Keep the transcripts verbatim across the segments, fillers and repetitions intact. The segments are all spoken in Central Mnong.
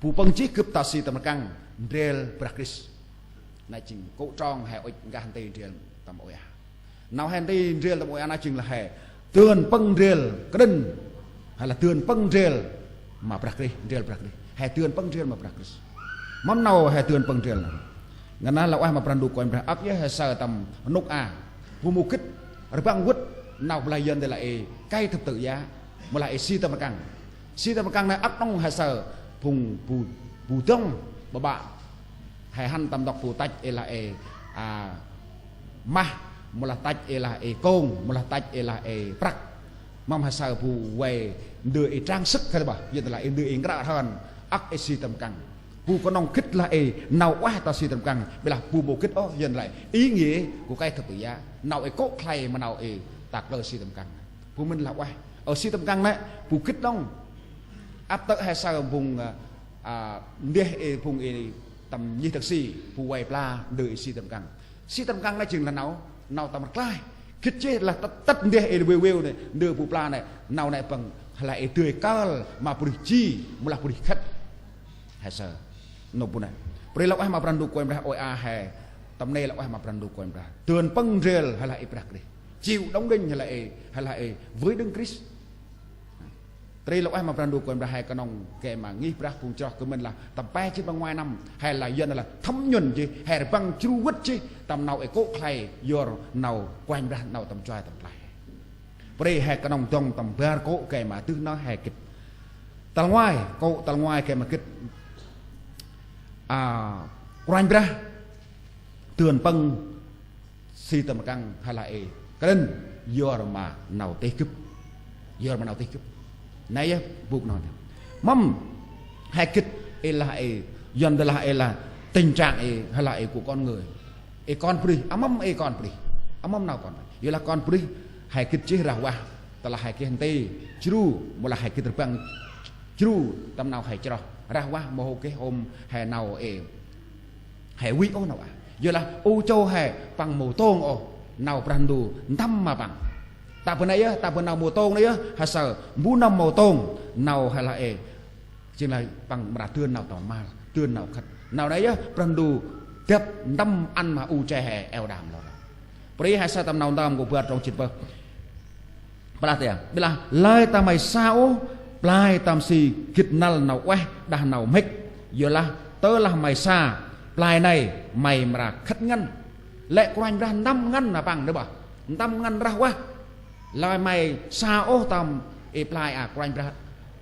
Bu pâng jêh gâp ta si tâm rkăng ndrel Brah Krist. Nây jêng kô̆ trong he ŭch nkah nti ndrel tâm ôi a. Nau he nti ndrel tâm ôi a nây jêng lah he dơn pâng ndrel kđĭn. Hay là dơn pâng ndrel ma Brah Krist, ndrel Brah Krist. He dơn pâng ndrel ma Brah Krist. Mâm nau he dơn pâng ndrel nây. Ngăn nây lah ueh ma Brah Ndu Kôranh Brah ăp yơh he saơ tâm rnôk a. Bu mâu gĭt rbăng vât nau blah yơn de lah ê kay thâp tơ̆ ya. Mâu lah ê si tâm rkăng. Si tâm rkăng nây ăp nŏng he saơ phung bu, bu dŏng ƀaƀă. He hăn tâm ntŭk bu tăch ê lah ê, a, mah, mâu lah tăch ê lah ê kông, mâu lah tăch ê lah ê prăk. Mâm he saơ bu vay ndơ ê trang sâk kơ bah, yơn lah ê ndơ ê ngră hơn, ăp ê si tâm rkăng. Bu knŏng gĭt lah ê nau ueh ta si tâm rkăng, ƀiălah bu mâu gĭt ôh yơn lah ê ý nghĩa kơ kay thâp tơ̆ ya, nau ê kô̆ khlay ma nau ê ta kalơ si tâm rkăng. Bu mĭn lah ueh, ơ si tâm rkăng nây, bu gĭt nŏng. Ăp tơ̆ he saơ phung, a, a, ndeh ê phung ê tâm nhih taxi, bu vay pla ndơ ê si tâm rkăng. Si tâm rkăng nây jêng lah nau, nau tâm rklaih. Gĭt jêh lah tât, tât ndeh ê vêu vêu nây, ndơ bu pla nây, nau nây păng lah ê dơi kơl ma bunuyh ji, mâu lah bunuyh khât. He saơ. Nôk bu nây. Pôri lah ueh ma Brah Ndu Kôranh Brah ôi a he. Tâm nê lah ueh ma Brah Ndu Kôranh Brah. Dơn pâng ndrel he lah ê Brah Krist. Chịu đóng đinh he lah ê, he lah ê với Đấng Christ. Pôri lah ueh ma Brah Ndu Kôranh Brah he knŏng gay ma ngih Brah phung chroh kơ mĭn lah tâm pe jê̆t ma nguay năm. He lah yơn lah thâm nhuần jêh, he rbăng jru vât jêh tâm nau ê kô̆ khlay yor nau Kôranh Brah nau tâm chuai tâm rklaih. Pôri he knŏng dŏng tâm bar kô̆ gay ma tưh nơh he gĭt. Tal nguay, kô̆ tal nguay gay ma gĭt. A, Kôranh Brah dơn pâng si tâm rkăng he lah ê kđĭn yor ma nau têh gâp. Yor ma nau têh gâp. Nây yơh bôk nau nây. Mâm he gĭt ê lah ê, yơn de lah ê lah tình trạng ê, he lah ê kơ kon người. Ê kon bunuyh, a mâm ê kon bunuyh. A mâm nau kon bunuyh. Yor lah kon bunuyh, he gĭt jêh rah vah. Tơ lah he geh nti, jru, mâu lah he gĭt rbăng jru, tâm nau he chroh. Rah vah mâu hôm geh hôm he nau ê. He vĭ ôh nau a. Yor lah u chô he păng mâu tông ôh nau Brah Ndu ntăm ma păng. Ta bơ nây yơh, ta bơ nau mâu tông nây yơh, he saơ, mbu nâm mâu tông, nau he lah ê. Jêng lah păng mra dơn nau tâm rmal, dơn nau khât. Nau nây yơh, Brah Ndu dăp ntăm ăn ma u che he eo đam lor. Pôri he saơ tâm Nau Ntơm nkô̆ bar trong jê̆t pơh. Plah tê a. Ƀiălah lơi ta may sa ôh play tâm si gĭt năl nau ueh đah nau mhĭk. Yor lah tơ lah may sa play nây may mra khât ngăn. Lĕ Kôranh Brah ntăm ngăn ma păng nơh bah. Ntăm ngăn rah vah. Lơi may sa ôh tâm ê play a Kôranh Brah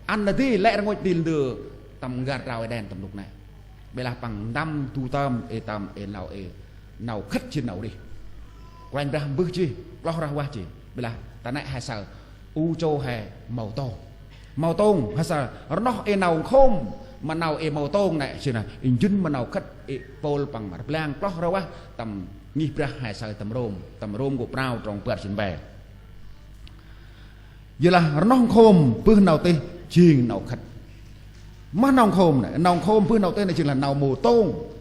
ăn nơh di lĕ rngôch di ndơ tâm n'gar trao Êđen tâm rnôk nây. Ƀiălah păng ntăm du tơm ê tâm ê nau ê nau khât jêh nau rêh. Kôranh Brah mbơh jêh, kloh rah vah jêh. Ƀiălah ta nây he saơ u chô he mâu tông. Mâu tông, he saơ rnoh ê nau nkhôm ma nau ê mâu tông nây, jêh nơh, ê njŭn ma nau khât ê Pôl păng mra rblang kloh rah vah tâm ngih Brah he saơ tâm Rôm, tâm Rôm nkô̆ prao trong bar jê̆t pe. Yor lah rnoh nkhôm bơh nau têh jêng nau khât. Mah nau nkhôm nây, nau nkhôm bơh nau têh nây jêng lah nau mâu tông.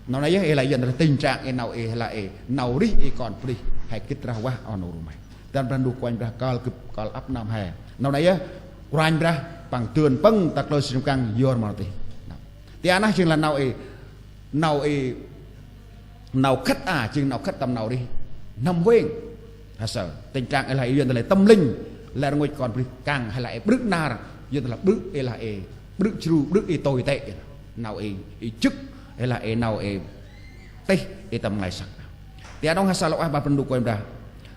Nau nây yơh ê lah yơn lah tình trạng ê nau ê lah ê nau rêh ê kon bunuyh he gĭt rah vah oh nô ru may. Tâm Brah Ndu Kôranh Brah kơl gâp kơl ăp nơm he. Nau nây yơh Kôranh Brah păng dơn pâng ta kalơ si tâm rkăng yor ma nau têh. Nau. Ti a nây jêng lah nau ê, nau ê nau khât a, jêng nau khât tâm nau rêh n'hâm huêng. He saơ, tình trạng ê lah ê yơn tơ lah tâm linh, lĕ rngôch kon bunuyh kăng he lah ê ƀrư̆ nar, yơn tơ lah ƀrư̆ ê lah ê, ƀrư̆ jru, ƀrư̆ ê tui tê. Nau ê, ê jâk, he lah ê nau ê têh, ê tâm nglay săk. Ti a nŏng he saơ lah ueh ma Brah Ndu Kôranh Brah.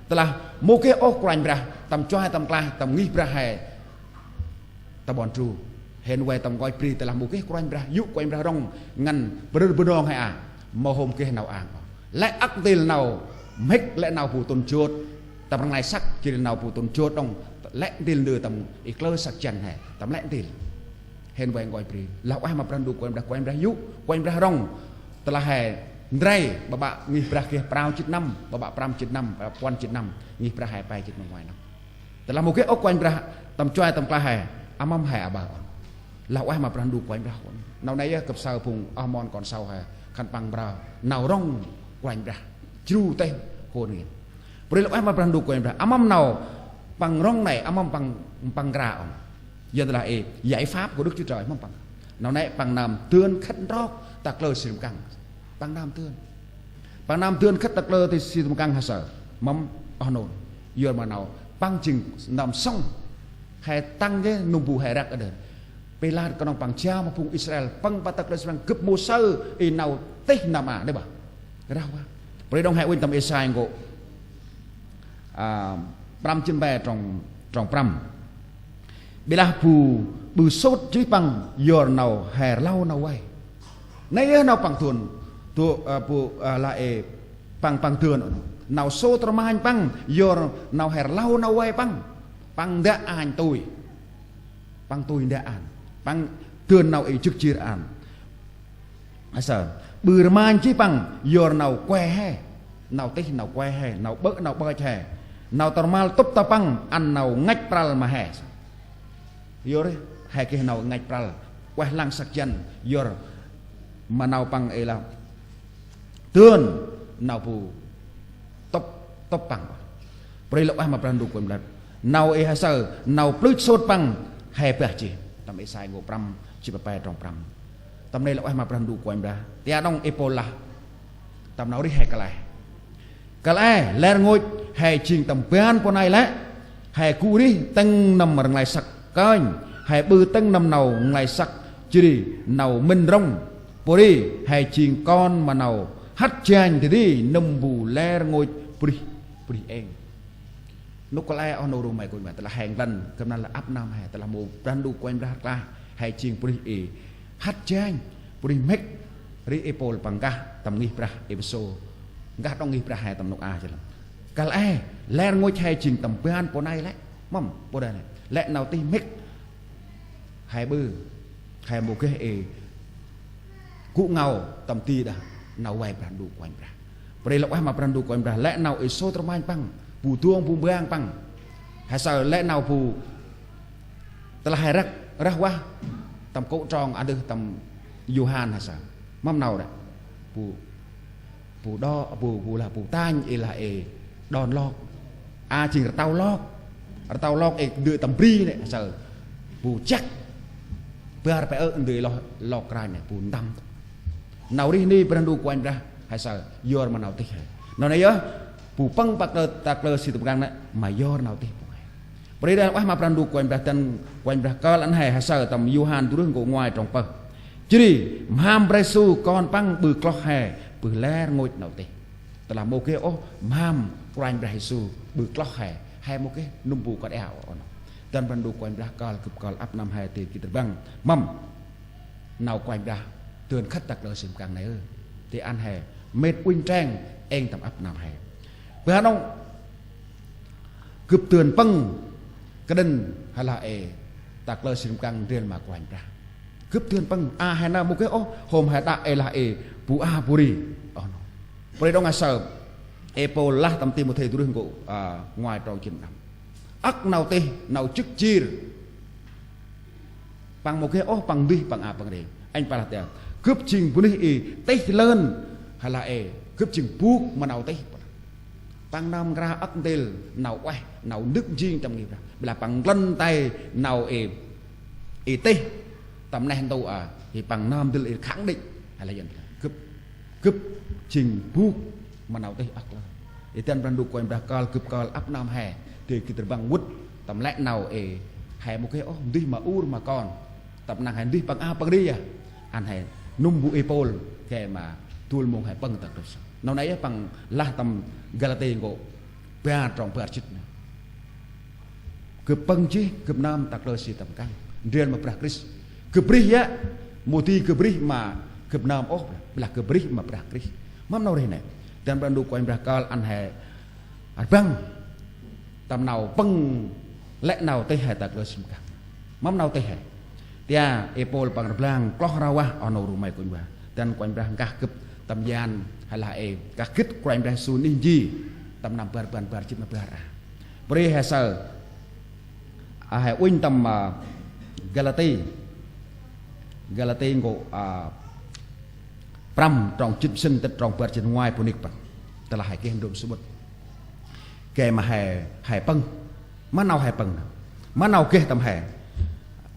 Tơ lah mâu geh ôh Kôranh Brah, tâm chuai tâm rklaih, tâm ngih Brah he. Ta ƀon tru. Hên vay tâm nkoch bri tơ lah mâu geh Kôranh Brah, yô̆ Kôranh Brah rŏng ngăn bơrơr bơnong he a. Mâu hôm geh nau ang. Lĕ ăk ntil nau mhĭk, lĕ nau bu tŭn jot. Tâm rnglay săk, jêh ri nau bu tŭn jot đŏng. Lĕ ntil ndơ tâm i klơ săk jăn he. Tâm lĕ ntil. Hên vay nkoch bri. Lah ueh ma Brah Ndu Kôranh Brah, Kôranh Brah yô̆, Kôranh Brah rŏng. Tơ lah he ndrel, ƀaƀă ngih Brah geh prao jê̆t năm, ƀaƀă prăm jê̆t năm, puăn jê̆t năm. Ngih Brah he pe jê̆t ma nguay năm. Tơ lah mâu geh ôh Kôranh Brah tâm chuai tâm rklaih he, a mâm he aƀaơ. Lah ueh ma Brah Ndu Kôranh Brah. Nau nây yơh gâp saơ phung oh mon kon sau he, khân păng mra nau rŏng Kôranh Brah jru têh khôn ngên. Pôri lah ueh ma Brah Ndu Kôranh Brah, a mâm nau păng rŏng nây, a mâm păng, păng nkra ŏng. Yơn tơ lah ê giải pháp của Đức Chúa Trời, a mâm păng. Nau nê păng nơm dơn khât ntrok ta klơ si tâm kăng. Păng nơm dơn. Păng nơm dơn khât ta klơ si tâm kăng he saơ. Mâm oh nô. Yor ma nau păng jêng nơm sŏng. He tăng jêh nơm bu he răk a dơn. Pilat knŏng păng jao ma phung Israel păng pa ta klơ si tâm kăng gâp mâu saơ i nau tih nơm a nê bah. Rah wa. Pri đŏng he uănh tâm Êsai nkô̆, a, prăm jât pe trong, trong prăm. Bi lah bu ƀư sôt jêh păng yor nau he rlau nau vay. Nê yơh nau păng dơn, dô, a, bu, a, lah ê păng păng dơn. Nau sôt rmanh păng yor nau he rlau nau vay păng. Păng ndơ an tui. Păng tui ndơ an. Păng dơn nau ê jŏk jêr an. He saơ, ƀư rmanh jêh păng yor nau kue he. Nau tih nau kue he, nau ƀơ̆ nau ƀơch he. Nau tâm rmal tŭp ta păng ăn nau ngăch prăl ma he. Yor he geh nau ngăch prăl. Ueh lăng săk jăn yor ma nau păng ê lah dơn nau bu tŭp, tŭp păng. Pri lah ueh ma Brah Ndu Kôranh Brah. Nau ê he saơ, nau plưch sôt păng he bah jêh. Tâm Êsai nkô̆ prăm, jêh pe pe trong prăm. Tâm nê lah ueh ma Brah Ndu Kôranh Brah. Tia đŏng ê Pôl lah. Tâm nau rêh he kăl e. Kăl e, lĕ rngôch he jêng tâm ban pô nây lĕ. He gŭ rêh tĭng nâm rnglay săk kơnh. He ƀư tĭng nâm nau rnglay săk jêh ri nau mĭn rŏng. Pô ri he jêng kon ma nau hăt janh dadê nâm bu lĕ rngôch brih, brih êng. Nôk kăl e oh nô rô may kônh ma, tơlah he nglăn, gâp năn lah ăp nơm he, tơlah mâu Brah Ndu Kôranh Brah rklaih, he jêng brih ê hăt janh, brih mhĭk, ri ê Pôl păng nkah tâm ngih brah Êphêsô, nkah đŏng ngih brah he tâm nôk a jêh lăm. Kăl e, lĕ rngôch he jêng tâm ban pô nây lĕ, mâm, pô nây lĕ, lĕ nau tih mhĭk, he ƀư, he mâu geh ê gŭ ngao tâm di đah nau vay Brah Ndu Kôranh Brah. Pri lah ueh ma Brah Ndu Kôranh Brah lĕ nau ê sôt rmanh păng, bu dông bu mbang păng. He saơ lĕ nau bu tơlah he răk rah vah tâm kô̆ trong a dơh tâm Yôhan he saơ. Mâm nau đă. Bu Bu đo, bu, bu lah, bu tanh, ê lah ê đon lok. A jêng rtâu lok. Rtâu lok ê ndơ tâm bri nê, saơ. Bu jăk. Bar pe ơ ndơ lok, lok kranh nê, bu ntăm. Nau rêh ni Brah Ndu Kôranh Brah, he saơ, yor ma nau tih he. Nau nê yơh, bu pâng pa klơ, ta klơ si tâm rkăng nê, ma yor nau tih bu he. Pri đah ueh ma Brah Ndu Kôranh Brah dăn Kôranh Brah kơl ăn he, he saơ tâm Yôhan du rơh nkô̆ ngoai trong pơh. Jêh ri mham Brah Yêsu Kon Păng ƀư kloh he, ƀư lĕ rngôch nau tih. Tơlah mâu geh ôh mham Kôranh Brah Yêsu ƀư kloh he, he mâu geh nâm bu kơt eo ôh. Dăn Brah Ndu Kôranh Brah kơl gâp kơl ăp nơm he ti gĭt rbăng. Mâm nau Kôranh Brah dơn khât ta klơ si tâm rkăng nê ơ. Ti ăn he mĭt uănh treng êng tâm ăp nơm he. Bơh nŏng gâp dơn pâng kđĭn he lah ê ta klơ si tâm rkăng ndrel ma Kôranh Brah. Gâp dơn pâng a he nơm mâu geh ôh hôm he đă ê lah ê bu a bu ri. Ôh nô. Pri đŏng a saơ ê Pôl lah tâm Timôthê du rơh nkô̆, a, ngoai trong jê̆t năm. Âk nau tih, nau jŏk jêr. Păng mâu geh ôh păng ndih păng a păng ri. Anh păng lah tia. Gâp jêng bunuyh ê tih lơn. He lah ê. Gâp jêng bôk ma nau tih. Păng nơm nkra âk ntil nau ueh, nau nâk njêng tâm ngih Brah. Bi lah păng nglăn tay nau ê, ê tih tâm neh ntu a, ê păng nơm dâl ê khẳng định. Hay là yên gâp, gâp jêng bôk ma nau tih âk lơn. Ê dăn Brah Ndu Kôranh Brah kơl gâp kơl ăp nơm he, ti gĭt rbăng vât tâm lĕ nau ê, he mâu geh ôh ndih ma ur ma kon. Tâm năng he ndih păng a păng ri a. Ăn he nâm bu ê Pôl, gay ma dôl mông he pâng ta klơ. Nau nê yơh păng lah tâm Galati nkô̆ bar trong bar jê̆t nê. Gâp pâng jêh, gâp nơm ta klơ si tâm rkăng. Ndrel ma Brah Krist. Gâp rêh yơh, mâu di gâp rêh ma gâp nơm ôh, bi lah gâp rêh ma Brah Krist. Mâm nau rêh nê. Dăn Brah Ndu Kôranh Brah kơl ăn he rbăng. Tâm nau pâng lĕ nau tih he ta klơ si tâm rkăng. Mâm nau tih he. Tia ê Pôl păng rblang kloh rah vah, ơ nô rô may Kôranh Brah. Dăn Kôranh Brah nkah gâp tâm yan he lah ê, nkah gĭt Kôranh Brah Yêsu nih ji. Tâm năm bar rbăn bar jê̆t ma bar a. Pri he saơ a he uănh tâm, a, Galati. Galati nkô̆, a, prăm trong jê̆t sĭn tât trong bar jê̆t ngoai bu nik păng. Tơlah he geh ndrôm samƀŭt. Gay ma he, he pâng. Ma nau he pâng. Ma nau geh tâm he.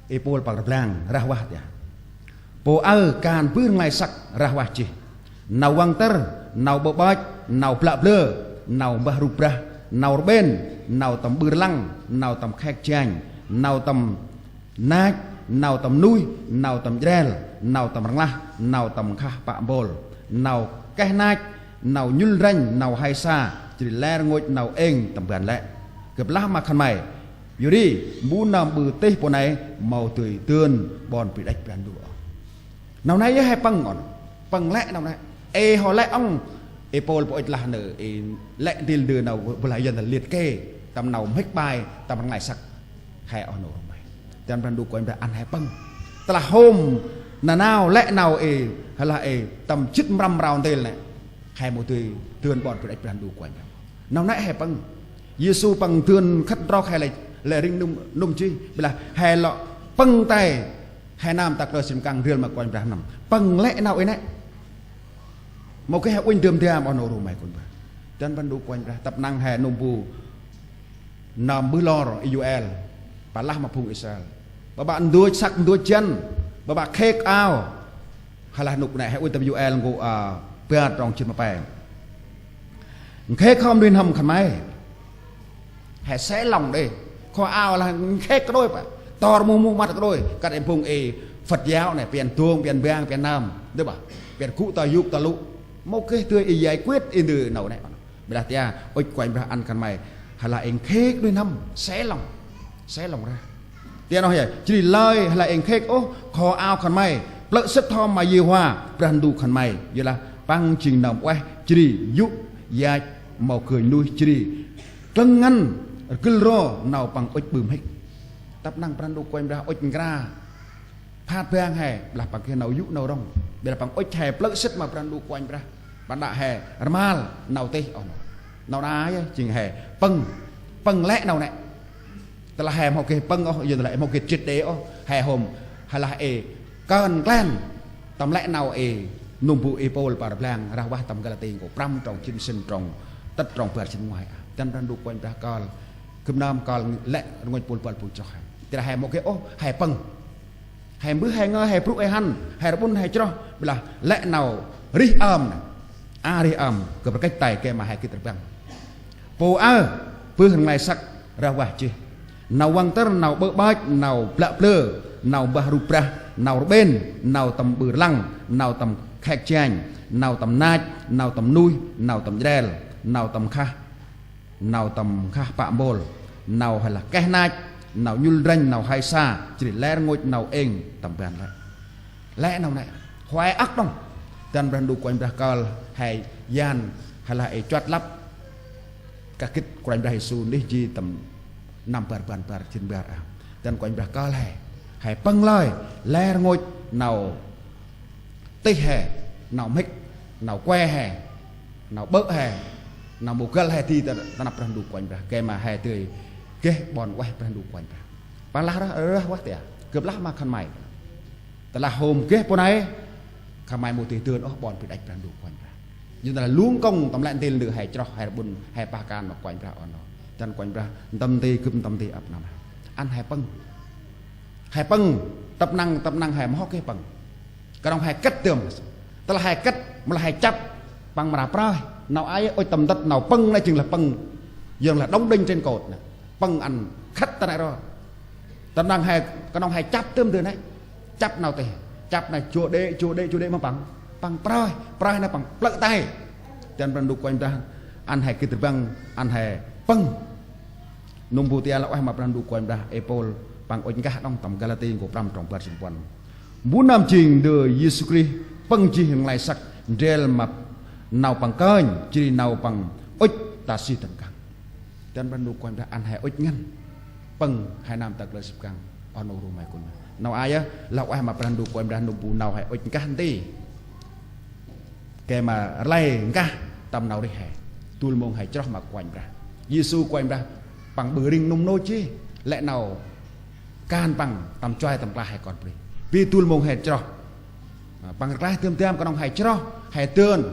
Ê Pôl păng rblang, rah vah tia. Pô aơ kan bơh nglay săk rah vah jêh. Nau văng tĭr, nau ƀơ̆ ƀơch, nau blă blơ, nau mbah rup brah, nau rƀên, nau tâm ƀư rlăng, nau tâm khek janh, nau tâm nach, nau tâm nuih, nau tâm jrel, nau tâm rnglah, nau tâm nkhah pă mpôl, nau keh nach, nau nhŭl ranh, nau hay sa, jêh ri lĕ rngôch nau êng tâm ban lĕ. Gâp lah ma khân may: Yor ri, mbu nơm ƀư tih pô nây mâu dơi dơn ƀon bri đăch Brah Ndu ôh. Nau nây yơh he pâng ŏk. Pâng lĕ nau nây. Ê hŏ lĕ ŏng. Ê Pôl pô ŭch lah nơh, ê lĕ ntil ndơ nau blah yơn liệt kê tâm nau mhĭk ƀai tâm nglay săk. He ôh nô rŏng may. Dăn Brah Ndu Kôranh Brah ăn he pâng. Tơlah hôm nanao lĕ nau ê, lah ê tâm jât mrăm mrao ntil nê, he mâu dơi dơn ƀon bri đăch Brah Ndu Kôranh Brah. Nau nê he pâng. Yêsu păng dơn khât ntrok he lĕ, lĕ rĭng nŭm, nŭm jêh. Blah he lŏ pâng tay he nơm ta kalơ sim kăng ndrel ma Kôranh Brah năm. Pâng lĕ nau ê nê. Mâu geh he uănh dơm dam ôh nô rŏng may Kôranh Brah. Dăn Brah Ndu Kôranh Brah tăp năng he nŭm bu nơm mbơh lor Yuel, pă lah ma phung Israel. Ƀaƀă nduch săk nduch jăn, ƀaƀă khêk ao. Hay lah nôk nê he uănh tâm Yuel nkô̆, a, bar trong jât ma pe. Nkhêk hŏm nuih n'hâm khân may. He sĕ lòng đê. Kho ao lah nkhêk kađôi pă. Tor muh muh măt kađôi. Kơt ê phung ê Phật giáo nê, pian dông, pian bang, pian nam. Dơi bah. Pian gŭ ta yôk ta lŭ. Mâu geh dơi ê giải quyết ê ndơ nau nê. Blah tia, ŭch Kôranh Brah ăn khân may. Hay lah ê nkhêk nuih n'hâm, sĕ lòng. Sĕ lòng rah. Tia noh ya, jêh ri lơi hay lah ê nkhêk ôh kho ao khân may, plơ̆ sĭt hŏm ma Yêhôva Brah Ndu khân may. Yor lah păng jêng nơm ueh, jêh ri yô̆ yach mâu gơnh nuih, jêh ri klâng ngăn rgâl ro nau păng ŭch ƀư mhĭk. Tăp năng Brah Ndu Kôranh Brah ŭch nkra phat bang he, blah păng geh nau yô̆ nau rŏng. Blah păng ŭch he plơ̆ sĭt ma Brah Ndu Kôranh Brah. Păng đă he rmal nau tih ôh nô. Nau nê yơh jêng he pâng, pâng lĕ nau nê. Tơlah he mâu geh pâng ôh, yơn tơlah he mâu geh jêt đê ôh, he hôm, hay lah ê kơn klen tâm lĕ nau ê nŭm bu ê Pôl pă rblang rah vah tâm Galati nkô̆ prăm trong jât sĭn trong tât trong bar jât ma nguay. A, dăn Brah Ndu Kôranh Brah kơl, gâp nơm kơl lĕ rngôch Pôl băl bu chroh he. Tơlah he mâu geh ôh, he pâng. He mbơh he ngơi, he brŭ he hăn, he rƀŭn he chroh, blah lĕ nau rih ơm nê. A rih ơm, gâp rkêch tay gay ma he gĭt rbăng. Pô aơ bơh nglay săk rah vah jêh. Nau văng tĭr, nau ƀơ̆ ƀơch, nau blă blơ, nau mbah rup brah, nau rƀên, nau tâm ƀư rlăng, nau tâm khek janh, nau tâm nach, nau tâm nuih, nau tâm jrel, nau tâm nkhah, nau tâm nkhah pă mpôl, nau hay lah keh nach, nau nhŭl ndrănh, nau hay sa, jêh ri lĕ rngôch nau êng tâm ban lĕ. Lĕ nau nê, huê âk đŏng. Dăn Brah Ndu Kôranh Brah kơl he yan hay lah ê chuăt lăp kah gĭt Kôranh Brah Yêsu nơh jêh tâm năm bar rbăn bar jât bar a. Dăn Kôranh Brah kơl he, he pâng lơi, lĕ rngôch nau tih he, nau mhĭk, nau kue he, nau ƀơ̆ he, nau mâu găl he di ta, ta năp Brah Ndu Kôranh Brah. Gay ma he dơi geh ƀon ueh Brah Ndu Kôranh Brah. Păng lah rah, rah vah tia. Gâp lah ma khân may. Tơlah hôm geh pô nây, khân may mâu dơi dơn ôh ƀon bri đăch Brah Ndu Kôranh Brah. Yơn tơlah lŏng kŏng tâm lĕ ntil ndơ he chroh, he rƀŭn, he pah kan ma Kôranh Brah ôh nô. Dăn Kôranh Brah ntăm nti, gâp ntăm nti ăp năm. Ăn he pâng. He pâng, tăp năng, tăp năng he mâu geh pâng. Knŏng he kât dơm. Tơlah he kât, mâu lah he chăp, păng mra prơi. Nau aơ ŭch tâm ntât nau pâng nê jêng lah pâng. Yơn lah đóng đinh trên cột nê. Pâng ăn khât ta nê ro. Tăp năng he, knŏng he chăp dơm dơ nê. Chăp nau tih. Chăp nê jô đê, jô đê, jô đê ma păng. Păng prơi, prơi nê păng plơ̆ tay. Dăn Brah Ndu Kôranh Brah ăn he gĭt rbăng, ăn he pâng. Nŭm bu tia lah ueh ma Brah Ndu Kôranh Brah, ê Pôl păng ŭch nkah đŏng tâm Galati nkô̆ prăm trong bar jât puăn. Mbu nơm jêng ndơ Yêsu Krist pâng jêh nglay săk ndrel ma nau păng kơnh, jêh ri nau păng ŭch ta si tâm kăng. Dăn Brah Ndu Kôranh Brah ăn he ŭch ngăn pâng he nơm ta kalơ sĭp kăng. Ơ nô rŏng may Kôranh Brah. Nau aơ lah ueh ma Brah Ndu Kôranh Brah nŭm bu nau he ŭch nkah nti. Gay ma rlay nkah tâm nau rih he. Dôl mông he chroh ma Kôranh Brah. Yêsu Kôranh Brah păng ƀư rĭng nŭm nôch jêh. Lĕ nau kan păng tâm chuai tâm klaih he kon bri. Bi dôl mông he chroh. Păng rklaih dơm dam knŏng he chroh, he dơn,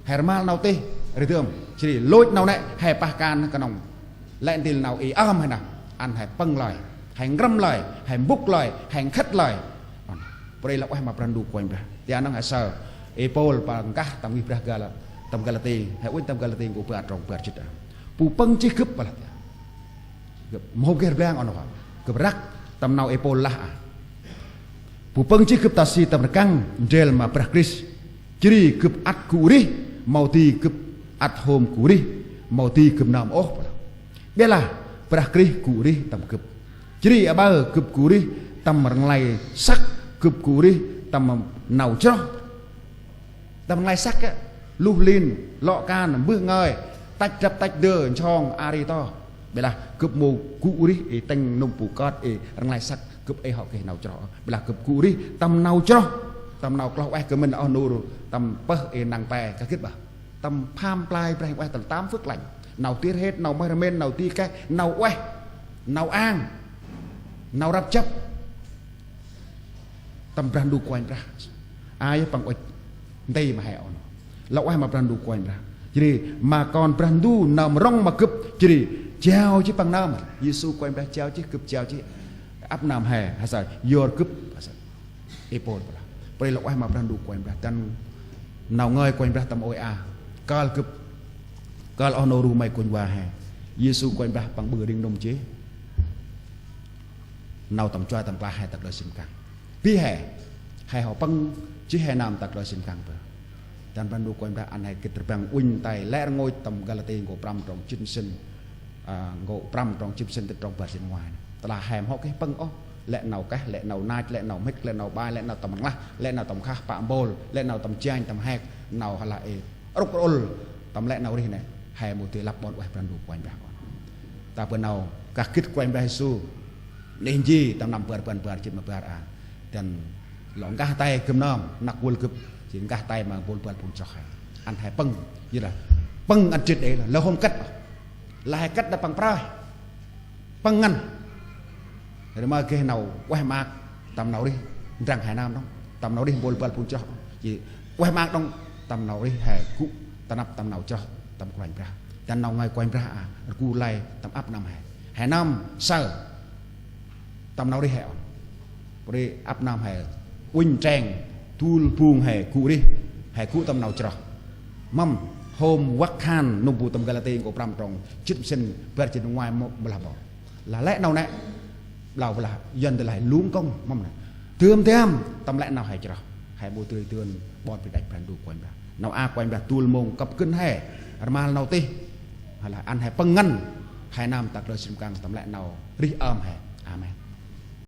he rmal nau tih, ri dơm. Jêh ri lôch nau nê he pah kan knŏng lĕ ntil nau i ơm he nơh, ăn he pâng lơi, he ngrăm lơi, he mbŭk lơi, he nkhât lơi. Pô ri lah ueh ma Brah Ndu Kôranh Brah. Tian nâng he saơ Y Pôl păng nkah tâm ngih Brah Gala, tâm Galati, he uănh tâm Galati nkô̆ bar trong bar jât a. Bu pâng jêh gâp păng lah tian. Gâp mâu hôm geh rblang ăn nô, gâp răk tâm nau Y Pôl lah a. Bu pâng jêh gâp ta si tâm rkăng ndrel ma Brah Krist. Jêh ri gâp ăt gŭ rêh, mâu di gâp ăt hôm gŭ rêh, mâu di gâp nơm ôh păng lah. Ƀiălah Brah Krist gŭ rêh tâm gâp. Jêh ri aƀaơ gâp gŭ rêh tâm rnglay săk, gâp gŭ rêh tâm nau chroh. Tâm rnglay săk a, luh lin, lŏ kan, mbơh ngơi, tăch drăp tăch ndơ, nsong, a ri to. Ƀiălah gâp mâu gŭ rêh i tĭng nŭm bu kơt i rnglay săk, gâp ê hŏ geh nau chroh. Ƀiălah gâp gŭ rêh tâm nau chroh, tâm nau kloh ueh kơmĭn oh nô ru, tâm pơh i năng pe kah gĭt bah. Tâm pham play Brah Huêng Ueh, tâm tam phước lành. Nau ti rhêt, nau meh rmên, nau ti keh, nau ueh, nau ang, nau răp jăp. Tâm Brah Ndu Kôranh Brah. Ai păng ŭch nti ma he ăn. Lah ueh ma Brah Ndu Kôranh Brah. Jêh ri ma Kon Brah Ndu nơm rŏng ma gâp, jêh ri jao jêh păng nơm. Yêsu Kôranh Brah jao jêh, gâp jao jêh. Ăp nơm he, he saơ yor gâp, he saơ Y Pôl păng lah. Pô ri lah ueh ma Brah Ndu Kôranh Brah. Dăn nau ngơi Kôranh Brah tâm ôi a. Kơl gâp, kơl oh nô ru may kônh va he. Yêsu Kôranh Brah păng ƀư rĭng nŭm jêh nau tâm chuai tâm klah he ta klơ sim rkăng. Bi he, he hŏ pâng jêh he nơm ta klơ sim rkăng bơh. Dăn Brah Ndu Kôranh Brah ăn he gĭt rbăng uănh tay lĕ rngôch tâm Galati nkô̆ prăm trong jât sĭn, a, nkô̆ prăm trong jât sĭn tât trong bar jât nguay. Tơlah he mâu hŏ geh pâng ôh, lĕ nau keh, lĕ nau nach, lĕ nau mhĭk, lĕ nau bai, lĕ nau tâm rnglăh, lĕ nau tâm nkhah pă mpôl, lĕ nau tâm janh tâm hek, nau lah ê rŭk rŭl, tâm lĕ nau rêh nê, he mâu dơi lăp ƀon ueh Brah Ndu Kôranh Brah ôh. Ta bơh nau kah gĭt Kôranh Brah Yêsu neh nji tâm năm bar rbăn bar jât ma bar a. Dăn lŏ nkah tay gâp nơm, năk vâl gâp, jêh nkah tay ma mpôl băl phung chroh he. Ăn he pâng, jêh lah pâng ăn jêt đê lah, lơ hôm kât. Lah he kât đah păng prơi, pâng ngăn. Ri ma geh nau ueh maak tâm nau rêh ndrăng he nơm đŏng, tâm nau rêh mpôl băl phung chroh. Jêh ueh maak đŏng tâm nau rêh he gŭ ta năp tâm nau chroh tâm Kôranh Brah. Dăn nau ngơi Kôranh Brah a, rgŭ lay tâm ăp nơm he. He nơm saơ tâm nau rêh he ăn. Pô ri ăp nơm he uănh treng, dôl bung he gŭ rêh, he gŭ tâm nau chroh. Mâm hôm văk khan nŭm bu tâm Galati nkô̆ prăm trong jât sĭn bar jât nguay mâu, mâu lah ƀon. Lah lĕ nau nê, ƀlao lah, Yuăn dơi lah lung kông, mâm nê. Dơm dơm tâm lĕ nau he chroh, he mâu dơi dơn ƀon bri đăch Brah Ndu Kôranh Brah. Nau a Kôranh Brah dôl mông kâp gân he, rmal nau tih, lah ăn he pâng ngăn he nơm ta klơ sim rkăng tâm lĕ nau rêh ơm he. Amen.